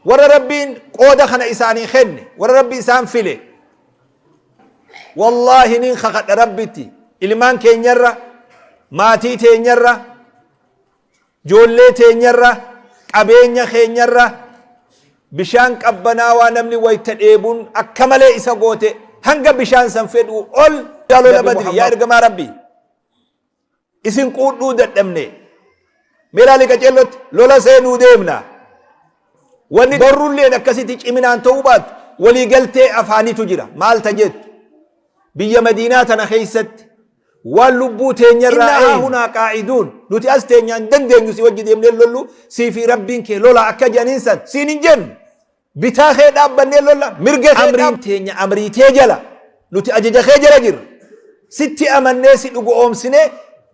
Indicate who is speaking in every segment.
Speaker 1: Warra Rabbiin qooda kana isaanii kenne, warra Rabbi isaan file, wallaahi nin kakadha Rabbitti, ilmaan keenyarra, maatii teenyarra, joollee teenyarra, qabeenya keenyarra, bishaan qabbanaawaa namni wayta dheebuun akka malee isa goote hanga bishaan san fedhuu ol lola Badri yaa ergamaa Rabbii. Isin quudhuu dadhabne. Mee ilaali qaceellotti lola seenuu deemna. Wanni barrulleen akkasitti ciminaan ta'uu baattu waliigaltee afaanitu jira. Maal ta jettu? Biyya Madiinaa tana keessatti waan lubbuu teenyarraa
Speaker 2: Innaa
Speaker 1: haa hunaa qaa'iduun nuti as teenyaan dandeenyu si wajji deemnee lollu sii fi Rabbiin kee lola akka jedhaniin san siin hin jennu. Bitaa kee dhaabbannee lolla, mirga kee Amriin teenya amrii tee jala, nuti ajaja kee jala jirra. Sitti amannee si dhugo'oomsinee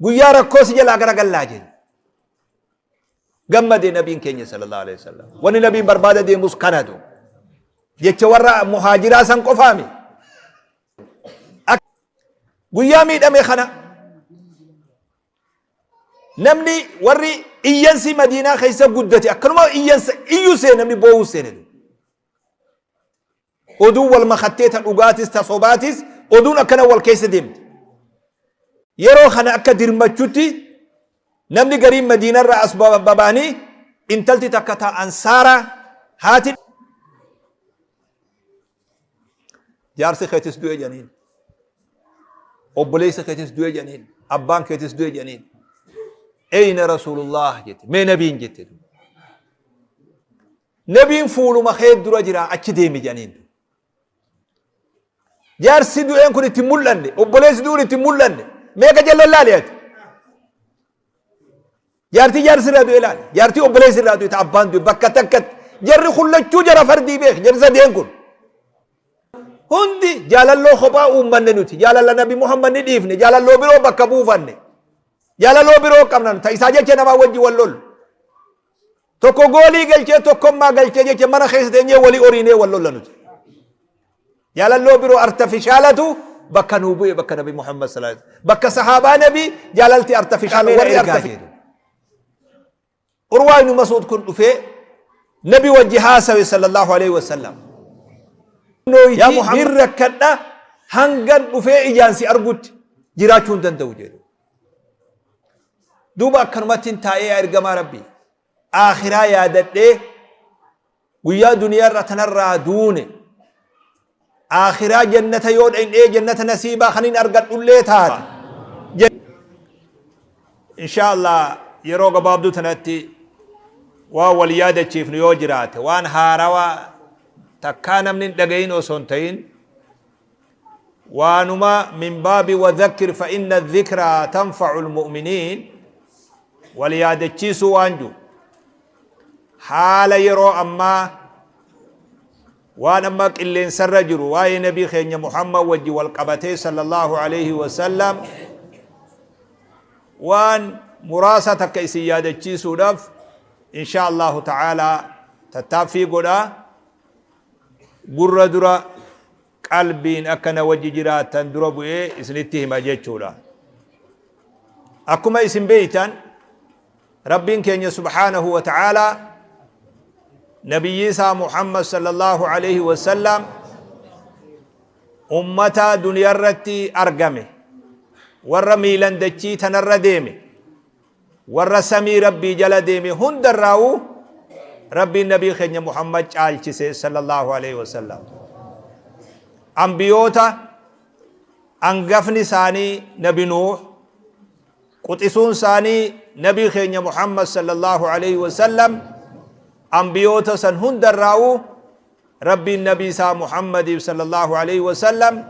Speaker 1: guyyaa rakkoo si jalaa garagallaa jenna. Gammade nabiin keenya sallallahu alaihi wasallam. Wanni nabiin barbaada deemus kanatu. Jecha warra muhaajiraa san qofaami. Guyyaa miidhame kana Namni warri iyyansi Madiinaa keessa guddate akkanuma iyyansa iyyu seene namni boo'uu seene. Oduun wal makattee ta dhugaatis ta sobaatis oduun akkana wal keessa deemte. Yeroo kana akka dirmachutti namni gariin Madiinarraa as babaanii intalti takka ta Ansaaraa haati Jaarsi keetis du'e jedhaniin. Obboleessi keetis du'e jedhaniin. Abbaan keetis du'e jedhaniin. Eyna Rasuulullah jette. Mee nabiin jette. Nabiin fuuluma kee dura jira achi deemi jedhaniin. Jaarsi du'een kun itti mul'anne. Obboleessi du'uun itti mul'anne. Mee qajeelloon laali ati. Jaartii jaarsi irraa du'e laali. Jaartii obboleessi irraa du'e ta abbaan du'e bakka takkatti. Jarri kun lachuu jara fardii beek jarri sadeen kun. Hundi jaalalloo kophaa uummanne nuti. Jaalala Nabi Muhammad ni dhiifne. Jaalalloo biroo bakka buufanne. Jaalaloo biroo qabna ta isaa jecha namaa wajji wal lollu. Tokko goolii galchee tokkommaa galchee jecha mana keessa teenyee walii oriinee wal lolla nuti. Jaalalloo biroo artafishaalatu bakka nuu bu'e bakka Nabi Muhammad sallallahu alaihi wasallam. Bakka sahaabaa Nabi jaalalti artafishaal warri artafishaal. Urwaa ibn Mas'ud kun dhufee Nabi wajji haasawe sallallahu alaihi wasallam. Yaa Muhammad hin rakkadha hangan dhufee ijaan si argutti jiraachuu hin danda'u jedhu. Duuba akkanumatti hin taa'ee yaa ergamaa Rabbii. Aakhiraa yaadadhee guyyaa duniyaarra tanarraa duune aakhiraa jannata yoo dhayndhee jannata nasiibaa kanin argadhullee taate. Inshaa Allah yeroo gabaabduu tanatti waan wal yaadachiifnu yoo jiraate waan haarawa takkaa namni hin dhagayin osoo hin ta'in waanuma min baabi wadhakkir fa inna dhikraa tanfa'u almu'miniin wal yaadachiisuu waan jiru haala yeroo ammaa waan amma qilleensarra jiru waa'ee nabii keenya Muhammad wajji wal qabatee sallallahu alaihi wasallam waan muraasa takka isin yaadachiisuudhaaf insha Allahu ta'ala tattaaffii godha gurra dura qalbiin akka na wajji jiraattan dura bu'ee isinitti hima jechuudha. Akkuma isin beeytan Rabbiin keenya subhaanahu wa ta'aalaa nabiyyii isaa Muhammad sallallahu alaihi wasallam ummata duniyarratti argame warra miilan dachii tanarra deeme Warra samii Rabbii jala deeme hundarraawuu Rabbiin nabii keenya Muhammad caalchise sallallahu alaihi wasallam. Ambiyoota angafni isaanii nabi Nuuh, quxisuun isaanii nabii keenya Muhammad sallallahu alaihi wasallam ambiyoota san hundarraawuu Rabbiin nabii isaa Muhammadiif sallallahu alaihi wasallam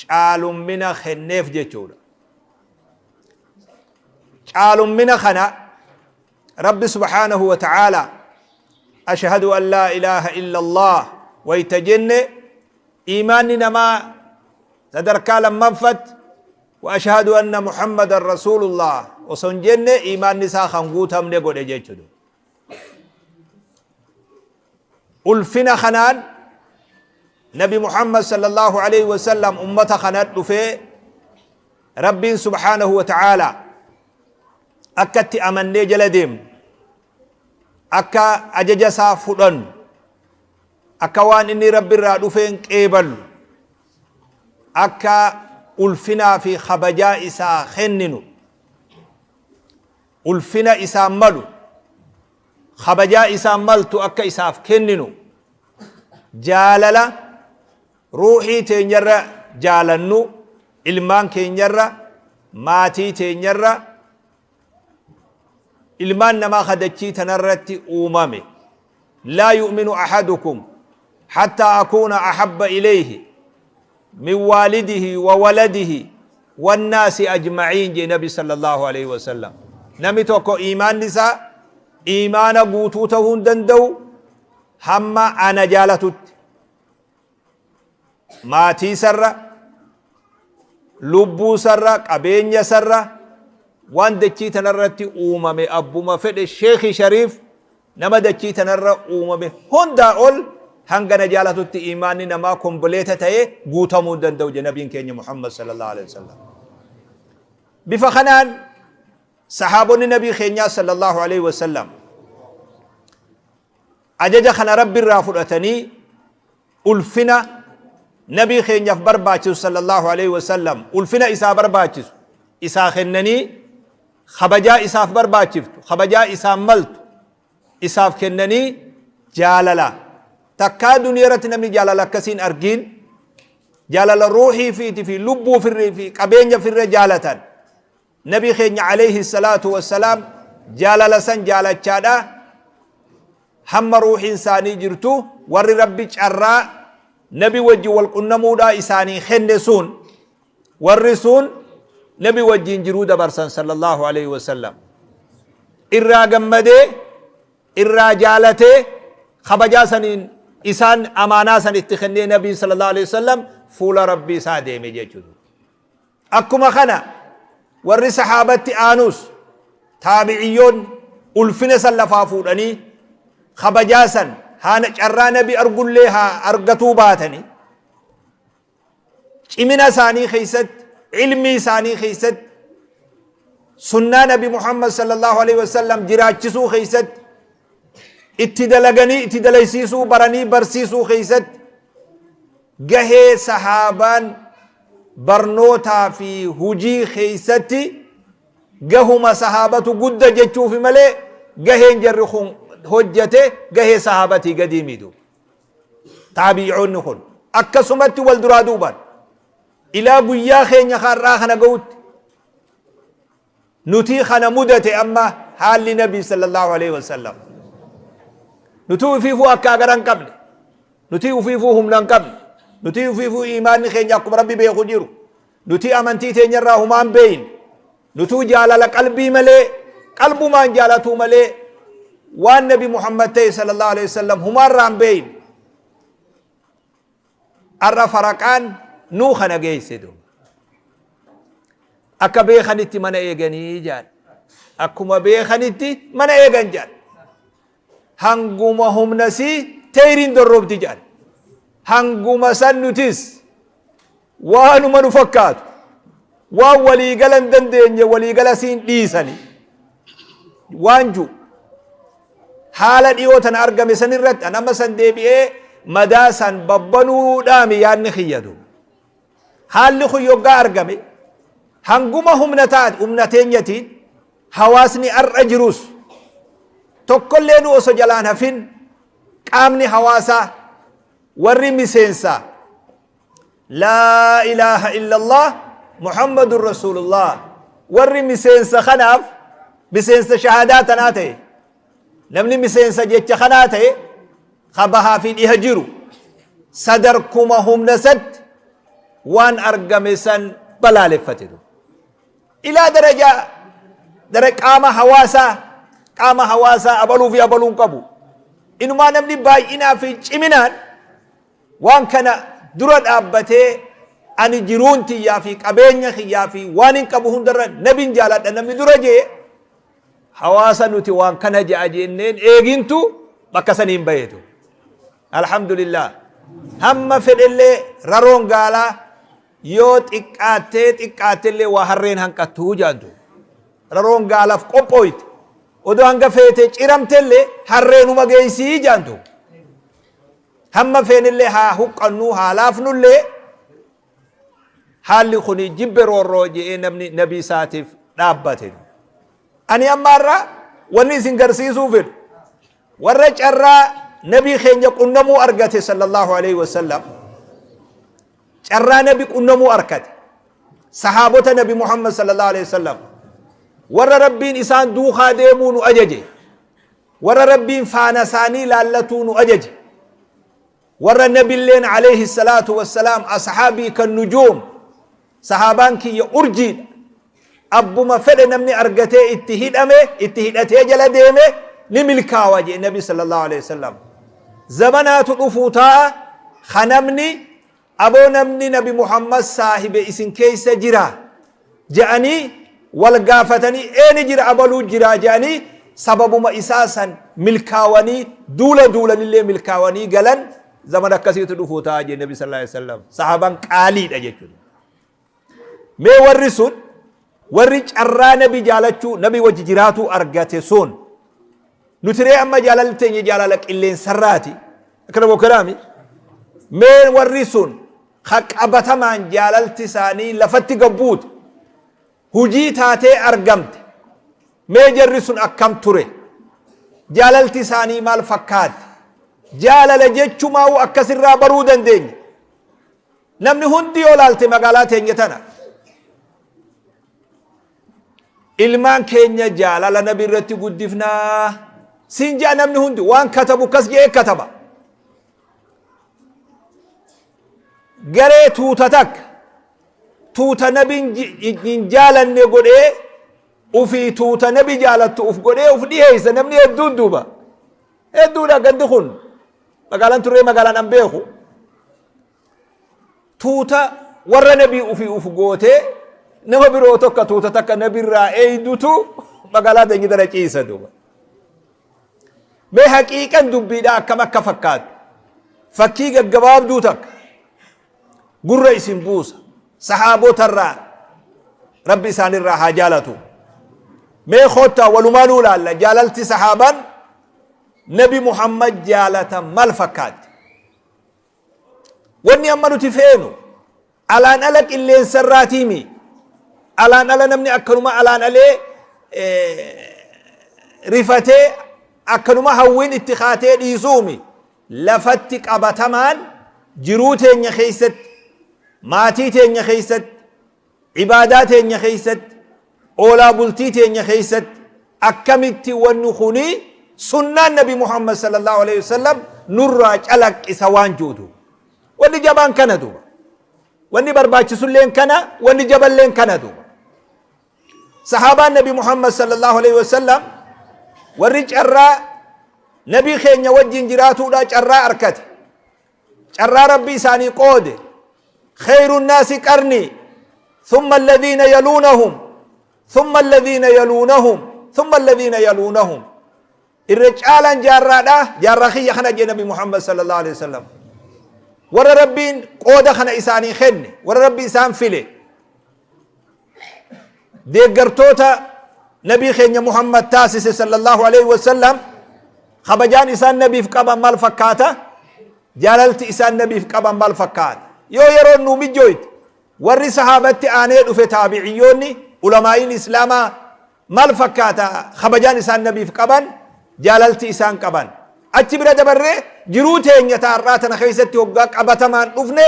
Speaker 1: caalummina kenneef jechuudha. Caalummina kana Rabbi subhaanahu wa ta'aalaa ashhadu an laa ilaaha illa Allah wayta jenne iimaanni namaa sadarkaa lammaffatti wa ashhadu anna Muhammadan rasuulullah osoo hin jenne iimaanni isaa kan guutamne godhe jechuudha. Ulfina kanaan Nabi Muhammad sallallahu alaihi wasallam ummata kana dhufee Rabbiin subhaanahu wa ta'aalaa akka itti amannee jala deemnu, akka ajaja isaa fudhannu, Akka waan inni Rabbirraa dhufeen qeeballu. Akka ulfinaa fi kabajaa isaa kenninu. Ulfina isaan malu, kabajaa isaan maltu akka isaaf kenninu. Jaalala ruuhii teenyarra jaalannu, ilmaan keenyarra, maatii teenyarra, ilmaan namaa ka dachii tanarratti uumame. Laa yu'minu ahadukum hattaa akuuna ahabba ilayhi min waalidihi wa waladihi wannaasi ajma'iin jee nabi sallallahu alaihi wasallam. Namni tokko iimaanni isaa iimaana guutuu ta'uu hin danda'u hamma ana jaalatutti. Maatii isarra, lubbuu isarra, qabeenya isarra, waan dachii tanarratti uumame abbuma fedhe sheekhi shariif nama dachii tanarra uumame hundaa ol hanga na jaalatutti iimaanni namaa komboleeta ta'ee guutamuu hin danda'u jedhe nabiin keenya Muhammad sallallahu alaihi wasallam. Bifa kanaan sahaabonni nabii keenyaa sallallahu alaihi wasallam ajaja kana Rabbi irraa fudhatanii ulfina nabii keenyaaf barbaachisu sallallahu alaihi wasallam ulfina isaa barbaachisu isaa kennanii kabajaa isaaf barbaachiftu kabajaa isaan maltu isaaf kennanii jaalala takkaa duniyaa irratti namni jaalala akkasiin argiin jaalala ruuhii fiiti fi lubbuu firrii fi qabeenya firra jaalatan Nabii keenya alayhi salaatu wassalaam jaalala san jaalachaadha hamma ruuhiin isaanii jirtu. Warri Rabbi carraa nabi wajji wal qunnamuudhaa isaanii kenne sun, warri sun nabi wajjiin jiruu dabarsan sallallahu alayhi wasallam irraa gammadee, irraa jaalatee, kabajaa saniin isaan amaanaa san itti kennee nabiin sallallahu alayhi wasallam fuula Rabbii isaa deeme jechuudha. Akkuma kana warri sahaabatti aanus taabiciyyoonni ulfina san lafaa fuudhanii kabajaa san haana carraa nabi argullee haa argatuu baatanii cimina isaanii keessatti, ilmii isaanii keessatti, sunnaa nabi Muhammad sallallahu alaihi wasallam jiraachisuu keessatti, itti dalaganii itti dalaysiisuu, baranii barsiisuu keessatti gahee sahaabaan barnootaa fi hujii keessatti gahuma sahaabatu gudda jechuufi malee gaheen jarri kun hojjate gahee sahaabatii gadii miidu. Taabi'oonni kun akkasumatti wal duraa duubaan ilaa guyyaa keenya har'aa kana ga'utti nutii kana mudate. Amma haalli nabii sallallahu alaihi wasallam nutii ufiifuu akka agara hin qabne, nutii ufiifuu humna hin qabne, nutii ufiifuu iimaanni keenya akkuma Rabbi beeku jiru, nutii amantii teenyarraa humaan beeyne, nutuu jaalala qalbii malee, qalbumaan jaalatuu malee waan nabi Muhammad ta'e sallallahu alaihi wasallam humaarraa hin beeyne. Arra faraqaan nuu kana geesse duuba. Akka beekanitti mana eeganii jaan. Akkuma beekanitti mana eegan jaan. Hanguma humna sii teeyriin dorrobdi jaan. Hanguma san nutis waanuma nu fakkaatu waan waliigala hin dandeenye waliigala siin dhiisani waan ju haala dhiyoo tana argame san irratti an amma san deebi'ee madaa san babbanuudhaami yaadni kiyyadu. Haalli kun yoggaa argame hanguma humna taate humna teenyatiin hawaasni ar'a jirus tokkollee nu osoo jalaan hafin qaamni hawaasaa warri miseensaa laa ilaaha illallah Muhammadun Rasuulullah, warri miseensa kanaaf miseensa shahaadaa tanaa ta'e, namni miseensa jecha kanaa ta'e ka bahaa fi dhiha jiru sadarkuma humna satti waan argame san balaaleffate. Ilaa darajaa dara qaama hawaasaa, qaama hawaasaa abaluu fi abaluu hin qabu, inumaa namni baay'inaa fi ciminaan waan kana dura dhaabbatee ani jiruun tiyyaa fi qabeenya kiyyaa fi waan hin qabu hundarra nabin jaaladha namni dura jee hawaasa nuti waan kana je'a jenneen eegintu bakka saniin baheetu. Alhamdulillah. Hamma fedhellee raroon gaalaa yoo xiqqaattee xiqqaattellee waa harreen hanqattuu jaantu. Raroon gaalaaf qophooyte. Odoo hanga feete ciramtellee harreenuma geessii jaantu. Hamma feenillee haa huqqannuu haa laafnullee haalli kuni jibbe roorroo je'ee namni nabii isaatiif dhaabbate. Ani amma har'a wanni isin garsiisuu fedhu warra carraa nabii keenya qunnamuu argate sallallahu alaihi wasallam, carraa nabi qunnamuu argate, sahaabota nabi Muhammad sallallahu alaihi wasallam, warra Rabbiin isaan duukaa deemuu nu ajaje, warra Rabbiin faana isaanii laallatuu nu ajaje, warra nabilleen alayhi salaatu wassalaam ashaabii kan nujuum, sahaabaan kiyya urjiidha, abbuma fedhe namni argatee itti hidhame, itti hidhatee jala deeme ni milkaawa jedhe nabi sallallahu alaihi wasallam. Zamanaatu dhufuu taa'a ka namni aboo namni nabi Muhammad saahibe isin keessa jira je'anii wal gaafatanii, eeni jira, abaluu jira je'anii, sababuma isaa san milkaawanii duula duulanillee milkaawanii galan, zaman akkasiitu dhufuu taa'a jedhe nabi sallallahu alaihi wasallam. Sahaabaan qaaliidha jechuudha. Mee warri sun, warri carraa nabi jaalachuu, nabi wajji jiraatuu argate sun, nuti ree amma jaalalli teenya jaalala qilleensarraati akkana bokkanaami. Mee warri sun ka qabatamaan jaalalti isaanii lafatti gabbuute, hujii taatee argamte, mee jarri sun akkam ture? Jaalalti isaanii maal fakkaatti? Jaalala jechumaa'u akkasirraa baruu dandeenya. Namni hundi yoo laalte magaalaa teenya tana, ilmaan keenya jaalala nabi irratti guddifnaa siin ja'a. Namni hundi waan katabu kas je'ee kataba. Garee tuuta takka tuuta nabiin hin jaalanne godhee, ufii tuuta nabi jaalattu uf godhee uf dhiheessa namni hedduun. Duuba hedduudha. Gandi kun, magaalaan turree, magaalaan an beeku, tuuta warra nabii ufii uf gootee nama biroo tokko tuuta takka nabirraa eeydutu magaalaa teenya tana ciisa. Duuba mee haqiiqan dubbiidha akkam akka fakkaatu fakkii gaggabaabduu takka gurra isin buusa. Sahaabotarraa, Rabbi isaanirraa haa jaalatu, mee koottaa walumaanuu laalla, jaalalti sahaabaan nabi Muhammad jaalatan maal fakkaatti? Wanni amma nuti feenu alaan ala qilleensarraatiimi. Alaan ala namni akkanuma alaan alee rifatee akkanuma hawwiin itti kaatee dhiisuumi. Lafatti qabatamaan jiruu teenya keessatti, maatii teenya keessatti, ibaadaa teenya keessatti, oolaa bultii teenya keessatti akkamitti wanni kuni sunnaan nabi Muhammad sallallahu alaihi wasallam nurraa calaqqisa waan juutu. Wanni jabaan kana duuba. Wanni barbaachisulleen kana, wanni jaballeen kana duuba. Sahaabaan nabi Muhammad sallallahu alaihi wasallam, warri carraa nabii keenya wajjin jiraatuudha carraa arkate, carraa Rabbi isaanii qoode, khayru nnaasi qarni thumma alladhiina yaluunahum thumma alladhiina yaluunahum thumma alladhiina yaluunahum, irra caalaan jaarraadha jaarraa kiyya kana jee nabi Muhammad sallallahu alaihi wasallam. Warra Rabbiin qooda kana isaanii kenne, warra Rabbi isaan file, deeggartoota nabii keenya Muhammad taasise sallallahu alaihi wasallam, kabajaan isaan nabiif qaban maal fakkaata? Jaalalti isaan nabiif qaban maal fakkaata? Yoo yeroon nuu mijjooyte, warri sahaabatti aanee dhufe, taabiciyyoonni, ulamaa'iin islaamaa maal fakkaata kabajaan isaan nabiif qaban, jaalalti isaan qaban? Achi bira dabarree jiruu teenya taarraa tana keessatti hoggaa qabatamaan dhufne,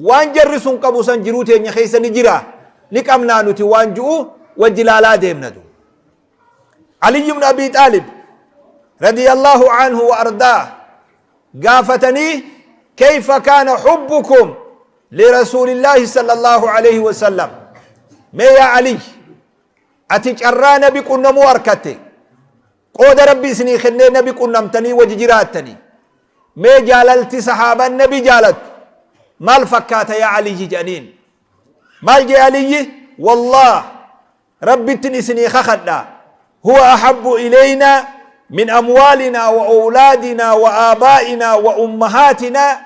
Speaker 1: waan jarri sun qabu san jiruu teenya keessa ni jira, ni qabnaa nuti waan ju'u wajji laalaa deemnatu. Ali ibn Abi Xaalib radiyallahu anhu wa ardaa gaafatanii, kayfa kaana hubbukum lirasuulillaahi sallallahu alayhi wasallam? Mee yaa Ali, ati carraa nabi qunnamuu harkatte, qooda Rabbi isinii kennee nabi qunnamtanii waji jiraattanii, mee jaalalti sahaaban nabi jaalattu maal fakkaata yaa Aliyyi jedhaniin. Maal jee Aliyyi? Wallaah, Rabbittin isinii kakadha, huwa ahabbu ilaynaa min amwaalinaa wa awlaadinaa wa aabaa'inaa wa ummahaatinaa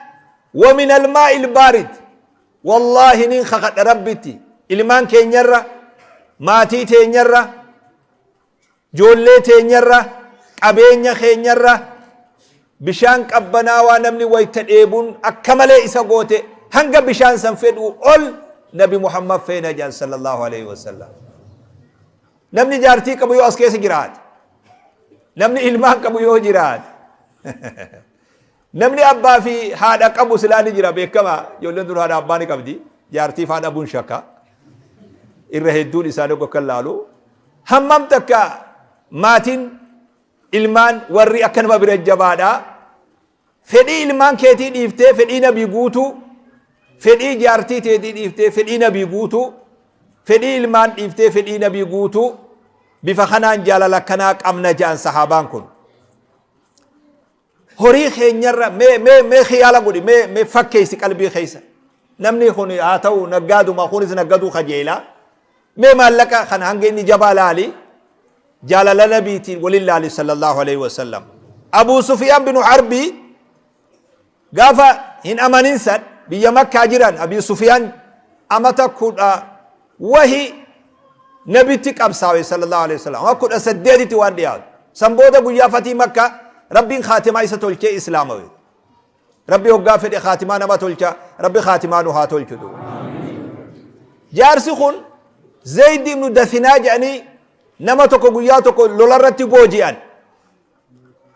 Speaker 1: wa min almaa'i albaarid. Wallaahi, nin kakadha Rabbitti, ilmaan keenyarra, maatii teenyarra, joollee teenyarra, qabeenya keenyarra, Bishaan qabbanaawaa namni wayta dheebuun akka malee isa goote hanga bishaan san fedhuu ol Nabi Muhammad feena jedhan sallallahu alaihi wasallam. Namni jaartii qabu yoo as keessa jiraate, namni ilmaan qabu yoo jiraate, namni abbaa fi haadha qabu silaa ni jira beekama. Ijoolleen dur haadha abbaa ni qabdi, jaartii faa dhabuun shakka. Irra hedduun isaanii akka laalu hammam takka maatiin, ilmaan, warri akka nama bira jabaadha. Fedhii ilmaan keetii dhiiftee fedhii nabii guutuu, fedhii jaartii teetii dhiiftee fedhii nabii guutuu, fedhii ilmaan dhiiftee fedhii nabii guutuu, bifa kanaan jaalala akkanaa qabna jedhan sahaabaan kun. Horii keenyarra mee mee mee khiyaala godhi, mee mee fakkeessi qalbii keessa. Namni kun haa ta'u naggaaduma, kunis naggaduu kajeela. Mee maallaqa kana hanga inni jabaa laali, jaalala nabiitiin walin laali sallallahu alaihi wasallam. Abuu Sufiyaan binu Harbii gaafa hin amanin san biyya Makkaa jiran, Abii Sufiyaan amata 10 wahi nabitti qabsaawe sallallahu alaihi wasallam, ama 18tti waan dhiyaatu. San booda guyyaa fatii Makkaa Rabbiin khaatimaa isa tolchee islaamawe. Rabbi hoggaa fedhe khaatimaa nama tolcha, Rabbi khaatimaa nu haa tolchu duuba. Jaarsi kun Zayd ibnu Dafinaa jedhanii nama tokko guyyaa tokko lola irratti booji'an.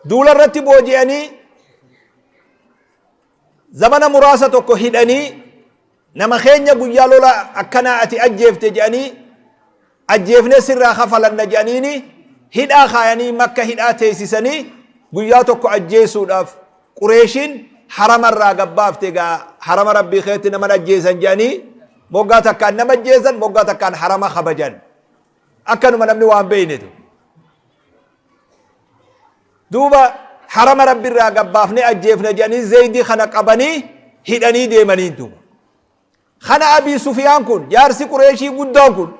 Speaker 1: Duula irratti booji'anii zamana muraasa tokko hidhanii, nama keenya guyyaa lola akkanaa ati ajjeefte jedhanii, ajjeefnee sirraa kafalanna jedhaniini hidhaa kaayanii, Makka hidhaa teessisanii, guyyaa tokko ajjeesuudhaaf Qureeshiin harama irraa gabbaafte. Egaa harama Rabbii keetti nama ajjeesan jedhanii, moggaa takkaan nama ajjeesan, moggaa takkaan harama kabajan. Akkanuma namni waan beeynetu. Duuba harama Rabbi irraa gabbaafnee ajjeefna jedhanii Zeeydii kana qabanii hidhanii deemanii duuba. Kana Abii Sufiyaan kun, jaarsi Qureeshii guddaan kun,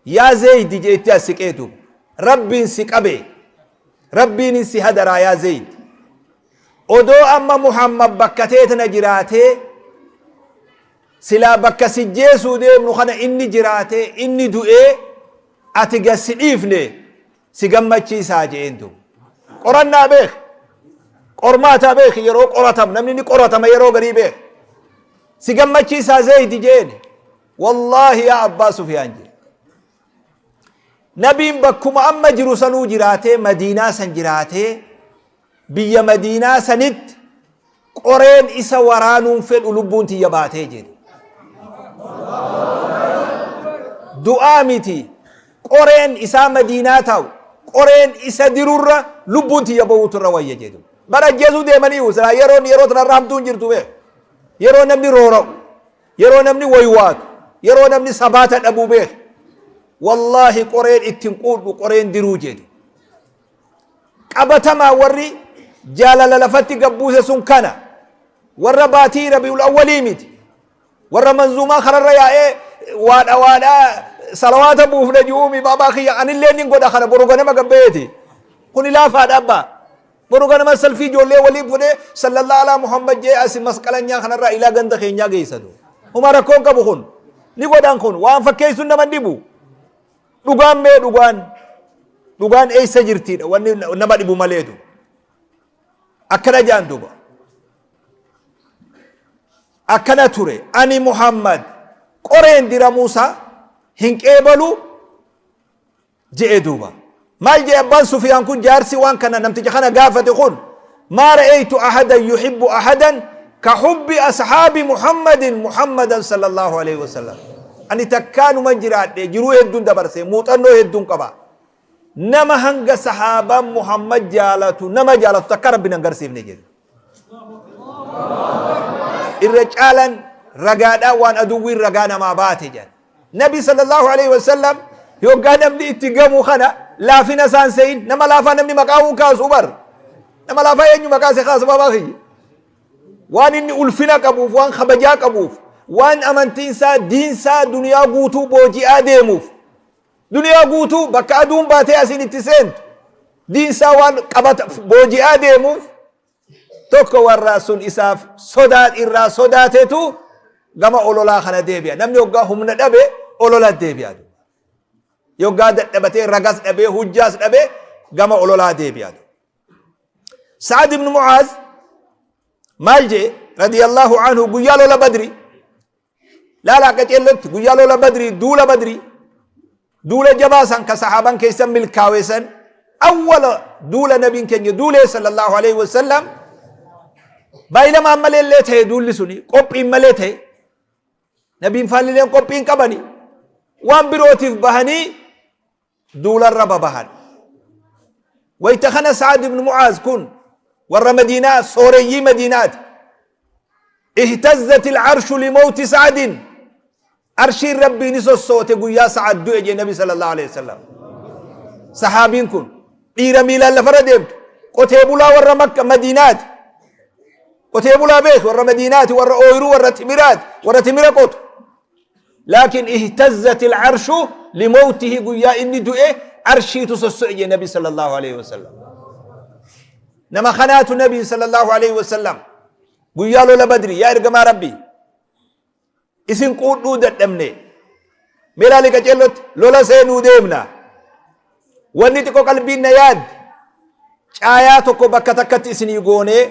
Speaker 1: yaa Zeeydi jee itti as siqee duuba. Rabbiin si qabe, Rabbiin si hadaraa, yaa Zeeydi. Odoo amma Muhammad bakka teetna jiraatee, silaa bakka si jeesuu deemnu kana inni jiraatee, inni du'ee ati gad si dhiifne, si gammachiisaa je'een duuba. Qorannaa beek. Qormaataa beek, yeroo qoratam namni ni qoratama yeroo garii beek. Si gammachiisaa Zeeydi je'een. Wallaahi yaa Abbaa Sufiyaan jedhe. Nabiin bakkuma amma jiru sanuu jiraatee, Madiinaa san jiraatee, biyya Madiinaa sanitti qoreen isa waraanuun fedhu, lubbuun tiyya baatee jedhe. Du'aa miti, qoreen isaa Madiinaa taa'u, qoreen isa dirurra lubbuun tiyya ba'uutu irra wayya jedhu. Bara ajjeesuu deemanii silaa yeroon yeroo tanarra hamtuun jirtu beeku. Yeroo namni roora'u, yeroo namni waywaatu, yeroo namni sabaata dhabuu beeku. Wallaahi qoreen ittiin quudhu, qoreen diruu jedhu. Qabatamaa warri jaalala lafatti gabbuuse sun kana warra baatii Rabiul Awwalii miti. Warra manzuumaa kararra yaa'ee waadha waadhaa salawaata buufna ji'uumi. Baabaa kiyya, anillee nin godha kana boru ganama gabbeeti. Kun ilaafaadha abbaa. Boru ganama salfii ijoollee waliin fudhee sallallahu alaa Muhammad jee asi masqalanyaa kanarraa ilaa ganda keenyaa geessatu. Huma rakkoon qabu kun. Ni godhan, kun waan fakkeessuun nama dhibu. Dhugaan mee, dhugaan dhugaan eessa jirtiidha wanni nama dhibu maleetu. Akkana jaan duuba. Akkana ture, ani Muhammad qoreen diramuusaa hin qeebalu je'e duuba. Maal je'e abbaan Sufiyaan kun, jaarsi waan kana namticha kana gaafate kun? Maa ra'aytu ahadan yuhibbu ahadan ka hubbi ashaabi Muhammadin Muhammadan sallallahu alaihi wasallam. Ani takkaanuman jiraadhe, jiruu hedduun dabarse, muuxannoo hedduun qaba. Nama hanga sahaabaan Muhammad jaalatu nama jaalatu takka Rabbi nan garsiifne jedhe. Irra caalan ragaadhaan waan aduwwiin ragaa namaa baate jedhan. Nabi sallallahu alaihi wasallam yoggaa namni itti gamu kana laafina isaan se'in, nama laafaa namni maqaa uun kaasu bar. Nama laafaa eenyu maqaa isa kaasu baabaa kiyya? Waan inni ulfina qabuuf, waan kabajaa qabuuf, waan amantiin isaa, diin isaa duniyaa guutuu booji'aa deemuuf, duniyaa guutuu bakka aduun baatee asiin itti seentu diin isaa waan qabata booji'aa deemuuf, tokko warra sun isaaf sodaa irraa sodaatetu gama ololaa kana deebi'a. Namni hoggaa humna dhabe olola deebi'a. Yoggaa dadhabatee ragas dhabee hujjaas dhabee gama ololaa deebi'a. Sa'ad ibn Mu'aaz maal jee radiyallahu anhu guyyaa lola Badri laala akka ceellotti guyyaa lola Badri duula Badri duula jabaa san ka sahaaban keessa milkaawe san awwala duula nabiin keenya duulee sallallahu alaihi wasallam baay'ilamaan malee illee ta'e duulli suni qophiin malee ta'e nabiin faallileen qophiin qabani waan birootiif bahanii duularra babahan. Wayta kana Sa'ad ibn Mu'aaz kun warra Madiinaa sooreyyii Madiinaati. Ihtazzat al-arshu limawti Sa'adin. Arshiin Rabbii ni sossoote guyyaa Sa'ad du'e jee Nabi sallallahu alaihi wasallam. Sahaabiin kun dhiira miilaan lafarra deemtu qotee bulaa warra Makka Madiinaati. Qotee bulaa beeku warra Madiinaati warra ooyiruu warra timiraati warra timira qotu. Laakiin ihtazzat al-arshu limawtihi guyyaa inni du'e arshiitu sosso'e jee Nabi sallallahu alaihi wasallam. Nama kanaatu Nabi sallallahu alaihi wasallam guyyaa lola Badri yaa ergamaa Rabbii isin quudhuu dadhabne mee laali qaceellotti lola seenuu deemna wanni xiqqoo qalbiin na yaaddi caayaa tokko bakka takkatti isinii goonee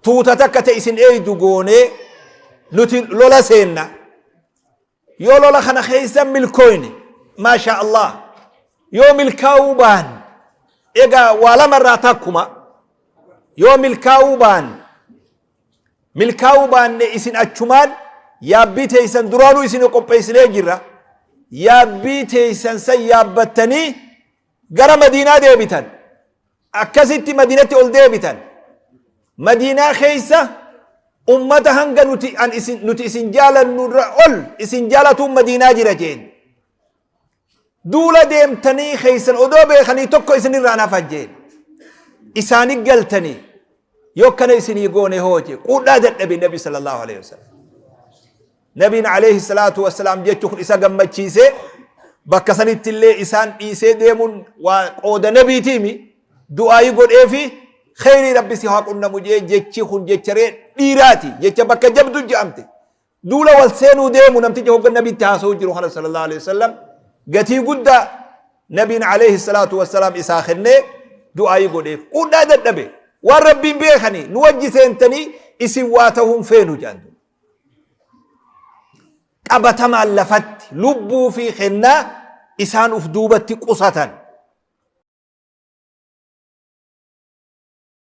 Speaker 1: tuuta takka ta isin eeydu goonee nuti lola seenna yoo lola kana keessa milkooyne maasha Allah yoo milkaa'uu baan egaa waa lama irraa takkuma yoo milkaa'uu baan milkaa'uu baanne isin achumaan yaabbii teeysan duraanuu isin qopheessinee jirra yaabbii teeysan san yaabbattanii gara madiinaa deebitan Akkasitti Madiinatti ol deebitan. Madiinaa keessa ummata hanga nuti an isin nuti isin jaalannu irra ol isin jaalatuun Madiinaa jira jeen. Duula deemtanii keessan odoo beekanii tokko isin irraan hafan jeen. Isaani galtanii yoo akkana isinii goone hoo jee quudhaa dadhabe Nabi sallallahu alaihi wasallam. Nabiin alayhi salaatu wassalaam jechi kun isa gammachiisee bakka sanitti illee isaan dhiisee deemuun waa qooda nabiitiimi du'aayii godheefi kheyrii rabbi si haa qunnamu jee jechi kun jecha ree dhiiraati jecha bakka jabdu je'amte duula wal seenuu deemu namticha hoggan nabiitti haasa'uu jiru kana sallallahu alayhi wasallam gatii guddaa nabiin alayhi salaatu wassalaam isaa kennee du'aayii godheef quudhaa dadhabe waan rabbiin beekanii nu wajji seentanii isin waa ta'uun feenu jedhan qabatamaan lafatti lubbuu fi kennaa isaan uf duubatti qusatan.